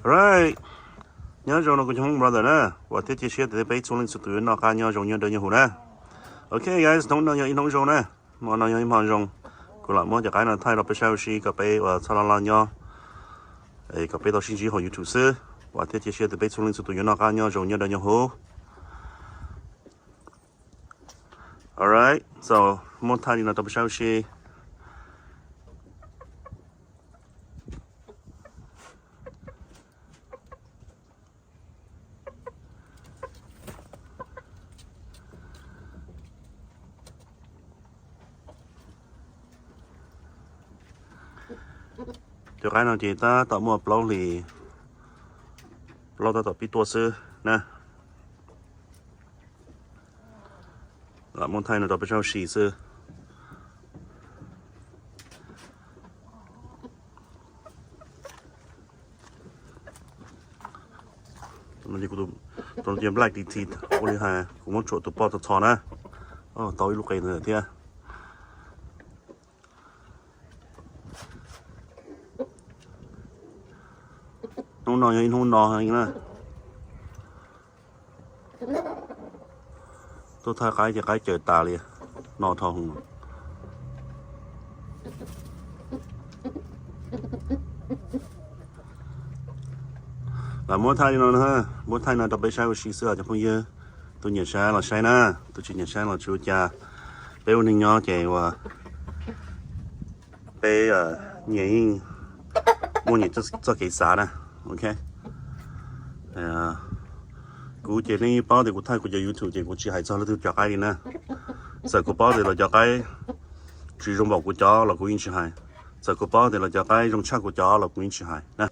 Right, nyob zoo no kuv cov Hmoob brother na, vam thiab cia siab tias peb txhua leej txhua tus yuav noj qab nyob zoo nyob dawb nyob huv na. Ok guys, hnub no yog ib hnub zoo na, hmo no yog ib hmo zoo. Kuv lam muab cov qaib no thaij rau peb saib ua si kom peb ua txhob laj laj nyob, kom peb tau sib ntsib hauv YouTube xwb. Vam thiab cia siab tias peb txhua leej txhua tus yuav noj qab nyob zoo nyob dawb nyob huv. Alright, so muab thaij li no rau peb saib ua si. Cov qaib no ces tab tom muaj plaub hlis, plaub tab tom pib tuaj xwb na. Lam muab thaij no rau peb saib ua si xwb. Tus no ces black D T, ua li hais kuv muab tsuam tus poj txho txho na. Tau ib lub qe ntawd thiab. Hnub no yog ib hnub no heev na. Tuaj thaij qaib ces qaib caws tas li, no dhau hwv. Lam muab thaij li no, muab thaij no rau peb saib ua si xwb os cov phooj ywg. Tus nyiam saib los saib na, tus tsis nyiam saib los tsis ua cas. Peb ua neeg nyob ces ua peb nyias yeej muaj nyias txoj kev xav na. Ok, kuv ces nej yeej paub tias kuv thaij kuv cov YouTube ces kuv tsis hais txog leej twg cov qaib li na. Txawm kuv paub tias lawv cov qaib tsis zoo npaum kuv cov los kuv yeej tsis hais. Txawm kuv paub tias lawv cov qaib zoo tshaj kuv cov los kuv yeej tsis hais na.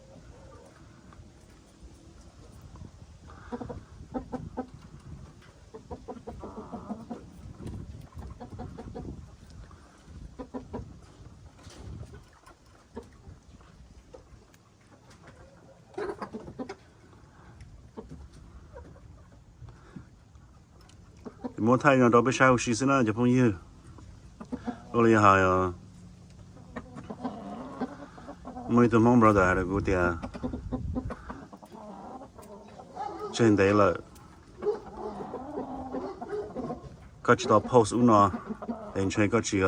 Muab thaij no rau peb saib ua si xwb na cov phooj ywg. Ua li hais, muaj ib tug Hmoob brother hais rau kuv tias tseg ntev lawm koj tsis tau post ub no, es ntshe koj tsis,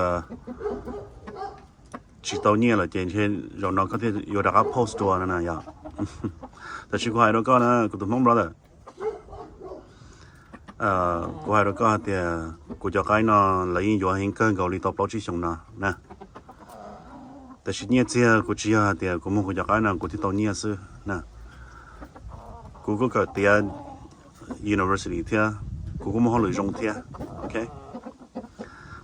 tsis tau nyiaj lawm ces ntshe zaum no koj thiaj yuav rov qab post dua no na yom. Tab sis kuv hais rau koj na kuv tus Hmoob brother, kuv hais rau koj hais tias kuv cov qaib no lawv yeej yuav heev kawg nkaus li tau plaub tsib xyoos no na. Tab sis nyiaj txiag kuv tsis yog hais tias kuv muag kuv cov qaib no kuv thiaj tau nyiaj xwb na. Kuv kuj kawm tiav university thiab, kuv kuj muaj hauj lwm zoo thiab. Ok,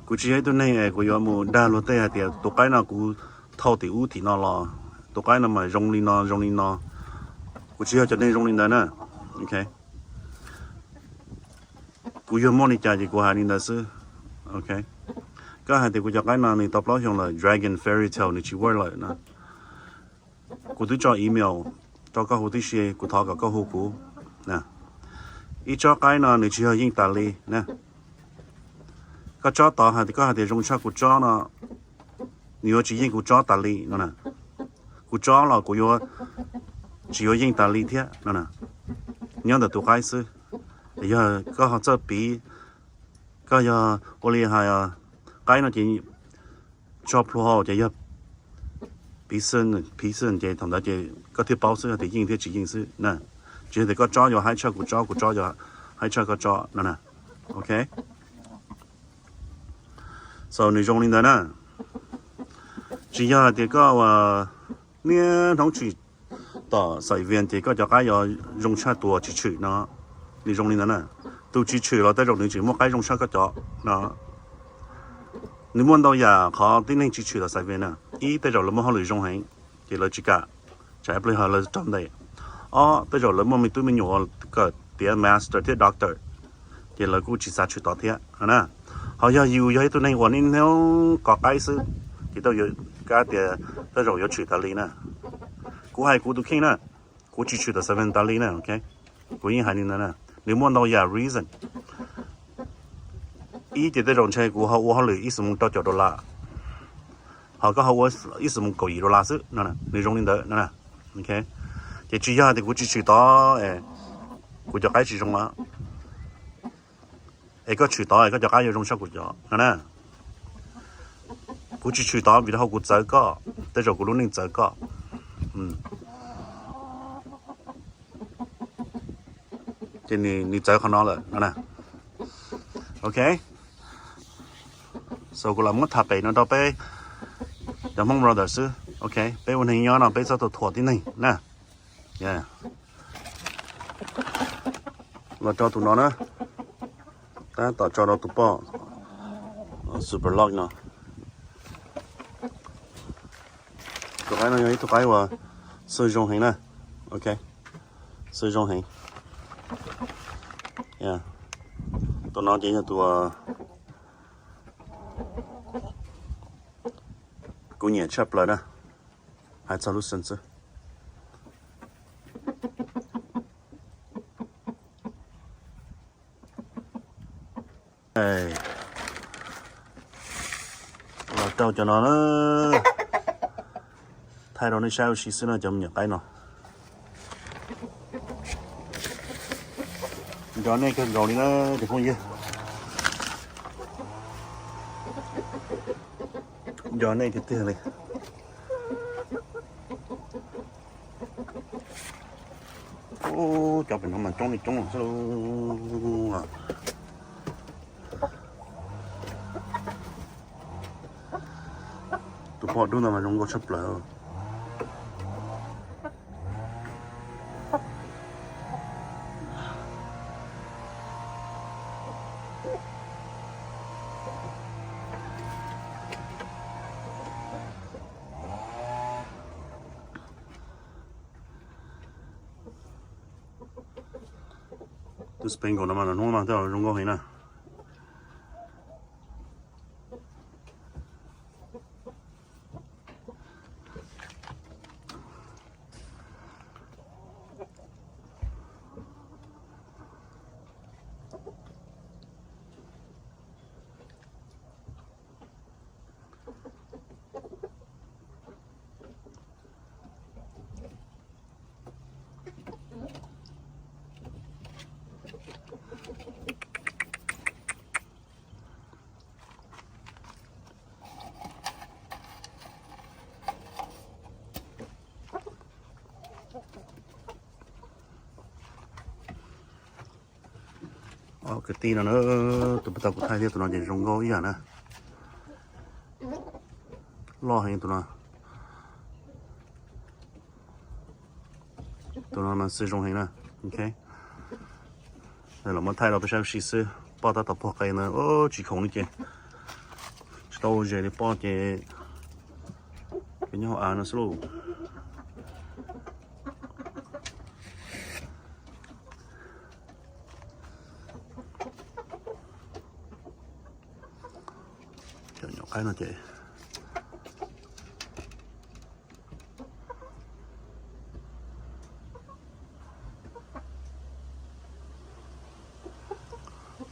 kuv tsis yog ib tug neeg es kuv yuav mus dag luag tej hais tias tus qaib no kuv thau tim ub tim no los, tus qaib no mas zoo li no zoo li no. Kuv tsis yog cov neeg zoo li ntawd na. Ok, kuv yog muaj li cas ces kuv hais li ntawd xwb. Ok, koj hais tias kuv cov qaib no nws tau plaub xyoos lawm, Dragon Fairy Tale nws tsis work lawm no. Kuv twb tso email rau koj hu tib si, kuv thov kom koj hu kuv. Ib tsob qaib no nws tsis yog yeej tas li na. Koj tsob tod hais tias koj hais tias zoo tshaj kuv tsob no, nws yuav tsis yeej kuv tsob tas li no na. Kuv tsob los kuv yuav tsis yuav yeej tas li thiab no na. Nyob ntawm tus qaib xwb. Yog koj ho txawj piv, koj yog ua li hais qaib no ces tso plhuav hau ces yog piv xwb, piv xwb ces thaum ntawd ces koj thiaj paub xwb tias yeej thiab tsis yeej xwb na. Tsis yog tias koj tsob yuav haib tshaj kuv tsob, kuv tsob yuav haib tshaj koj tsob no na. Ok, so nws zoo li ntawd na. Tsis yog hais tias koj ua niaj hnub tshwm tom xais vias ces koj cov qaib yuav zoo tshaj tus tsis tshwm no. Nws zoo li ntawd na. Tus tsis tshwm los tej zaum nws tseem muaj qaib zoo tshaj koj cov no. Nws muaj ntau yam qhov tib neeg tsis tshwm tom xais vias na. Ib, tej zaum lawv muaj hauj lwm zoo heev ces lawv tsis kam, tsam ib pliag lawv raug ntes. Ob, tej zaum lawv muaj me tub me nyuam uas kawm tiav master thiab doctor, ces lawv kuj tsis xav tshwm tom thiab no na. Ho yog yus yog ib tug neeg uas niaj hnub kov qaib xwb, ces tej zaum yuav kab tias tej zaum yuav tshwm tas li na. Kuv hais kuv tus kheej na, kuv tsis tshwm tom xais vias tas li na. Ok, kuv yeej hais li ntawd na. Nws muaj ntau yam reason. Ib, ces tej zaum ntshe kuv ho ua hauj lwm ib xuab moos rau caum dollar, ho koj ho ua ib xuab moos kaum yim dollar xwb no. Nws zoo li ntawd no. Ok, Ces tsis yog tias kuv tsis tshwm tod es kuv cov qaib tsis zoo los, es koj tshwm tod es koj cov qaib yuav zoo tshaj kuv cov no na. Kuv tsis tshwm tod vim rau qhov kuv txawv koj, tej zaum kuv lub neej txawv koj. Ces nws txawv qhov no lawm no na. Ok. So kuv los muab tham pem no rau peb cov Hmoob brother xwb. Ok, peb ua neeg nyob no peb txhob tau thuam tib neeg na. Los tso tus no na, tab tom tso rau tus poj Super Lock no. Tus qaib no yog ib tug qaib uas xwb zoo heev na. Ok, xwb zoo heev. Tus no ces yog tus kuv nyiam tshaj plaws na, hais txog lub xeev xwb. Los rau cov no na, thaij rau nej saib ua si xwb no cov me nyuam qaib no. Nco nej kawg nkaus li na cov phooj ywg. Nco nej tiag tiag li. Cov pem no mas coob li coob xwb. Tus poj dub ntawd mas zoo nkauj tshaj plaws. Tus Spangle no mas nws hnub mas tej zaum zoo nkauj heev na. Kwv tij no na, tus puag ta kuv thaij thiab tus no ces zoo nkauj ib yam na. Loj heev tus no. Tus no mas xwb zoo heev na. Ok, los muab thaij rau peb saib ua si xwb. Poj tab tom puag qe ntawd tsis khoom li ces tsis tau ua zes li. Poj ces nyob hauv av no xwb lauj. Cov nyuam qaib no ces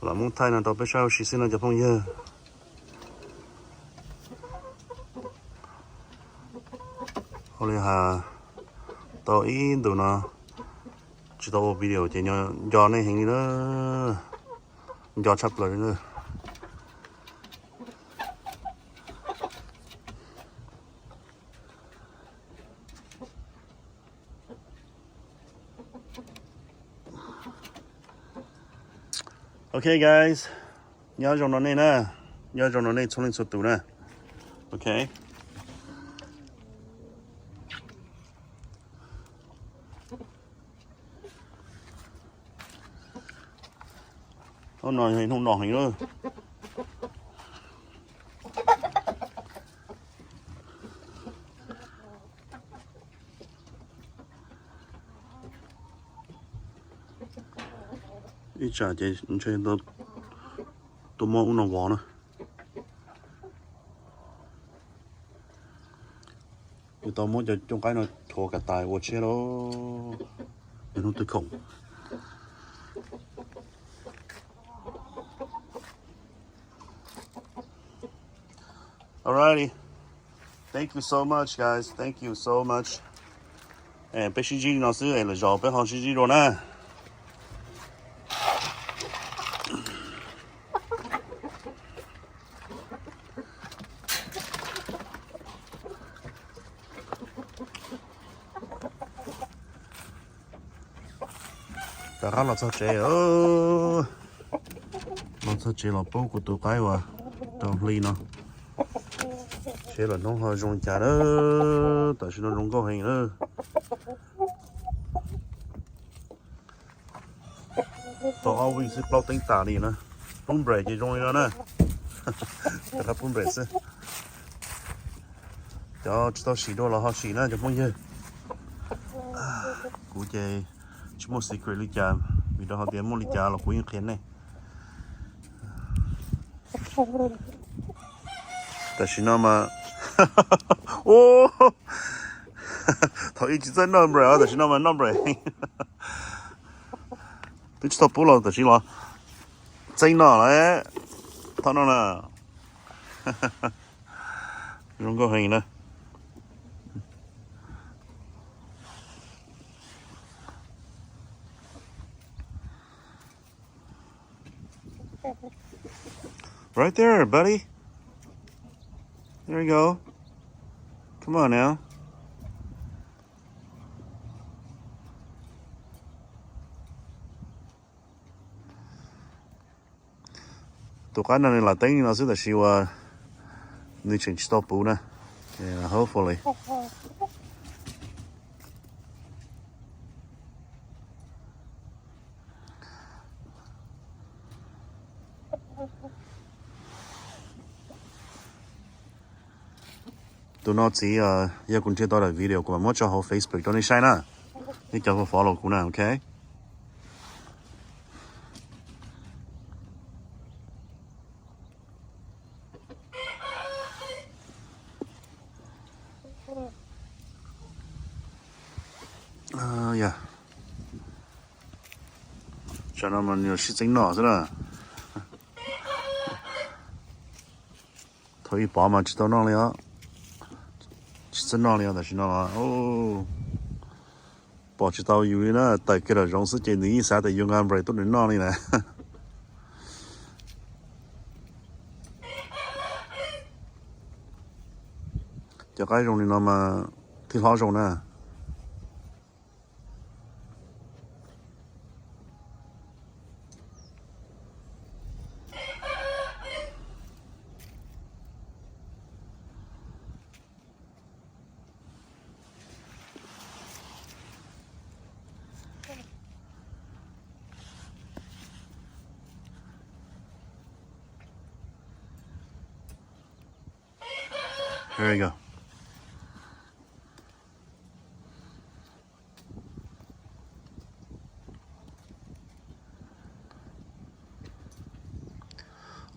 los muab thaij no rau peb saib ua si xwb no cov phooj ywg. Ua li has tau ib ntus no tsis tau ua video ces nco nej heev li na. Nco tshaj plaws li na. Ok guys, nyob zoo no nej na, nyob zoo no nej txhua leej txhua tus na. Ok. Hnub no yog hnub no heev lawm. Ib tsam ces ntshe tuaj muab ub no vov na. Yus tau muab cov cooj qaib no thuav kom tas ua tshiab lauj. Yog hnub twg khoom. Alrighty. Thank you so much, guys. Thank you so much. Peb sib ntsib li no xwb es lwm zaus peb ho sib ntsib dua na. Rov qab los txog tsev, los txog tsev los pub kuv tus qaib uas rau hli no. Seb los hnub ho zoo li cas na. Tam sim no zoo nkauj heev na. Tau ob vij xwb plaub teev tas li na. Pub npres ces zoo li no na. Rov qab pub npres xwb. Cov tsis tau sim dua los ho sim na cov phooj ywg. Kuv ces tsis muaj secret li cas, vim rau qhov tias muaj li cas los kuv yeej qhia nej. Tam sim no mas, thaum ub tsis txawj noj npres os, tam sim no mas noj npres. Twb tsis tau pub los tam sim los txeeb noj lawm. Thaum no na, zoo nkauj heev na. Right there, buddy. There you go. Come on now. Tus qaib no nws lam teeb li no xwb tab sis uas nws tseem tsis tau puv na. Hopefully. Tus no txiv, yog kuv nrhiav tau daim video kuv mam muab tso hauv Facebook rau nej saib na. Nej cov follow kuv na, ok. Yog, tsam no mas nws sib txeeb noj xwb na. Thaum ub pom mas tsis tau noj li os. Tsis txawj noj li os tam sim no. Pom tsis tau yus li na, tawm kiag daim zoov xwb ces nws yeej xav tias yuav nqa npres tuaj nws noj li na. Cov qaib zoo li no mas thiaj hlob zoo na. There you go.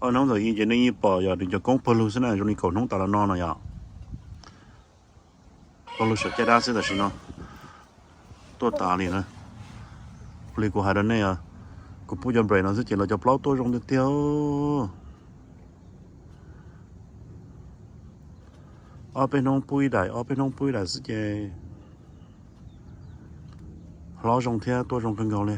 Ob hnub ntawm ib ces nej yeej pom yog nws cov koob pawg lug xwb na, zoo li kaum hnub tas los no no yom. Pawg lug saum caj dab xwb tam sim no tuaj tas li na. Li kuv hais rau nej, kuv pub cov npres no xwb ces lawv cov plaub tuaj zoo tiag tiag. Ob peb hnub pub ib daim, ob peb hnub pub ib daim xwb ces hlob zoo thiab tuaj zoo kawg nkaus li.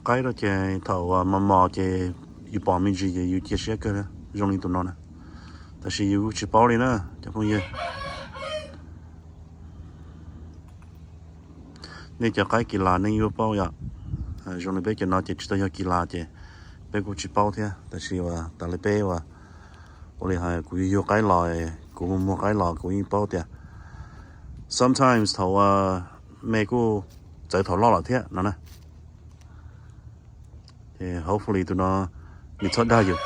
Qaib rau ces thaum mos mos ces yus pom me ntsis ces yus cia siab kawg, zoo li tus no na. Tab sis yus kuj tsis paub li na cov phooj ywg. Nej cov qaib kis las nej yuav paub yom. Zoo li peb cov no ces tsis tau yog kis las ces peb kuj tsis paub thiab, tab sis uas tas li peb uas ua li hais kuv yuag yuag qaib los, kuv muag muag qaib los kuv yeej paub tias sometimes thaum uas me kuj txawv thaum loj lawm thiab no na. Ces hopefully tus no nws txhob dag yus.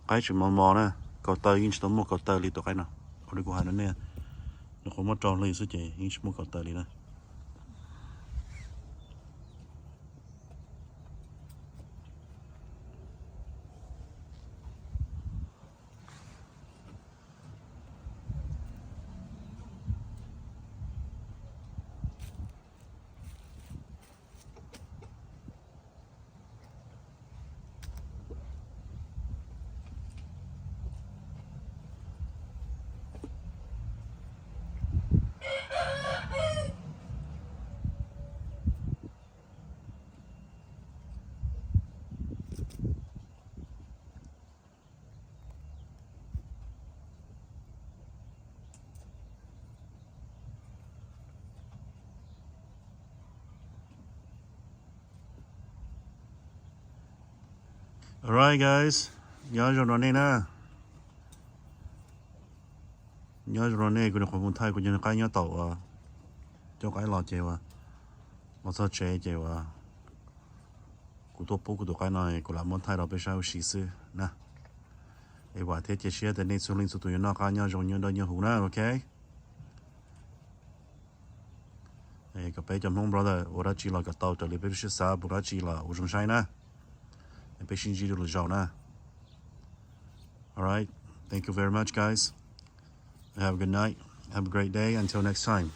Qaib tseem mos mos na, kaus taw yeej tsis tau muaj kaus taw li tus qaib no. Ua li kuv hais rau nej, nws qhuav muab rau hli xwb ces yeej tsis muaj kaus taw li na. Alright guys, nyob zoo rau nej na. Nyob zoo rau nej, kuv nyuam qhuav mus thaij kuv cov qaib nyob tau uas cov qaib los ces uas los txog tsev ces uas kuv tuaj pub kuv tus qaib no kuv lam muab thaij rau peb saib ua si xwb na. Es vam thiab cia siab tias nej txhua leej txhua tus yuav noj qab nyob zoo nyob dawb nyob huv na, ok? Kom peb cov Hmoob brother ua dab tsi los kom tau raws li peb lub siab xav, mus dab tsi los ua zoo saib na. Peb sib ntsib dua lwm zaus na. Alright, thank you very much guys. Have a good night. Have a great day. Until next time.